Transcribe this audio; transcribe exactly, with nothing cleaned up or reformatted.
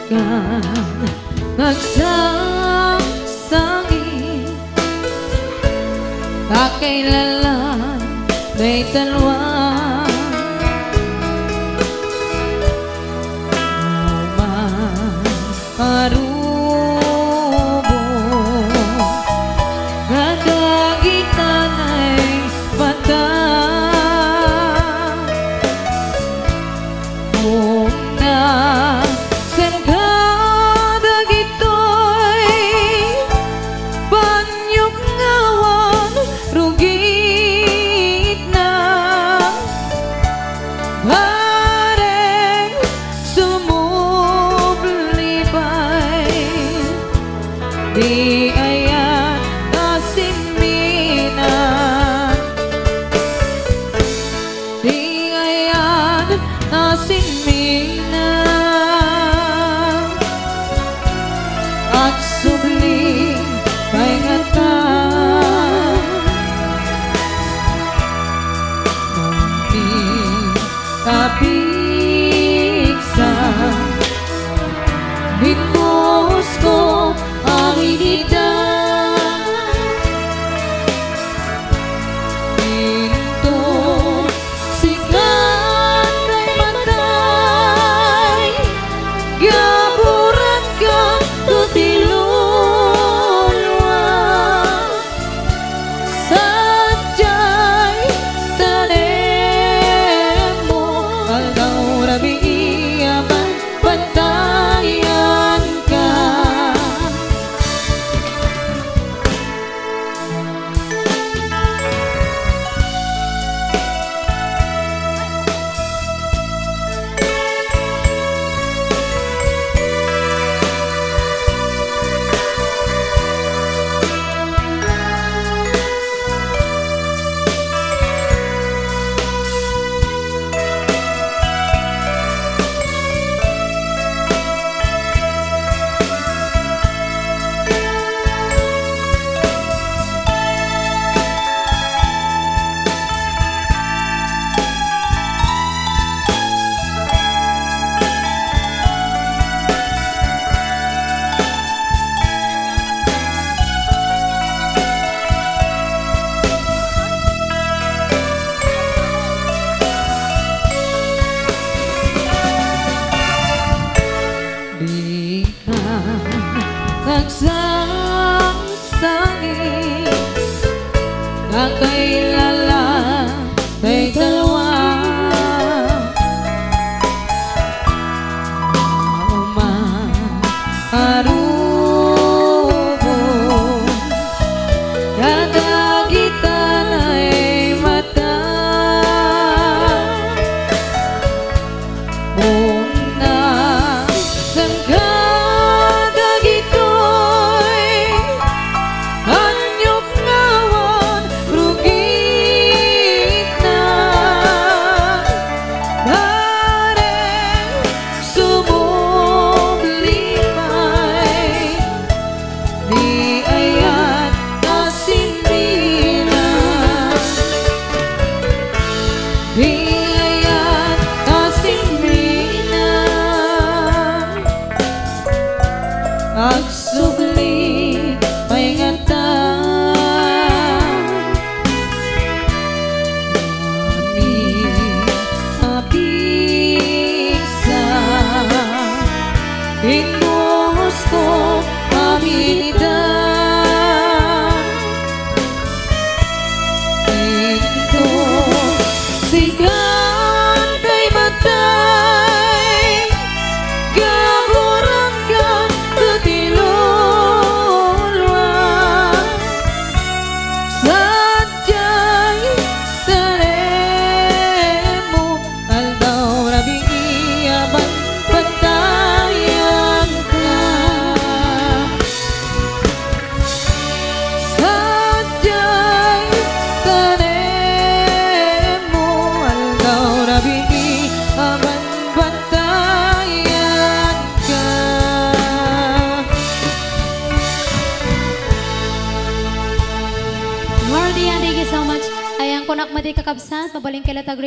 Kan nagsangsangi, kakailala dayta alwa. Arubo kadagita naymata. Umna, saan kadagitoy banyok nga awan rugitna? Bareng sumubli pay, di ayan a sinmina. Di ayan a sinmina, agsubli pay ngata. Mangipiksa, binbusko amin ida. Inton sika tay matay, gaburanka ket iluluam. Sadiay tanemmo, aldaw rabii a bantayanka. Dika nagsangsangi, kakailala dayta alwa. Arubo kadagita naymata. Umna, saan kadagitoy banyok nga awan rugitna? Bareng sumubli pay, di ayan a sinmina. Di ayan a sinmina, agsubli pay ngata. Amin a pigsa, inmusko amin ida. Inton sika tay matay, gaburanka ket iluluam. Sadiay tanemmo, aldaw rabii a banbantayanka. Sadiay tanemmo, aldaw rabii a banbantayanka. Mardian, thank you so much. Ayan, kunak met ti kakabsat, mabalin kay la tag-,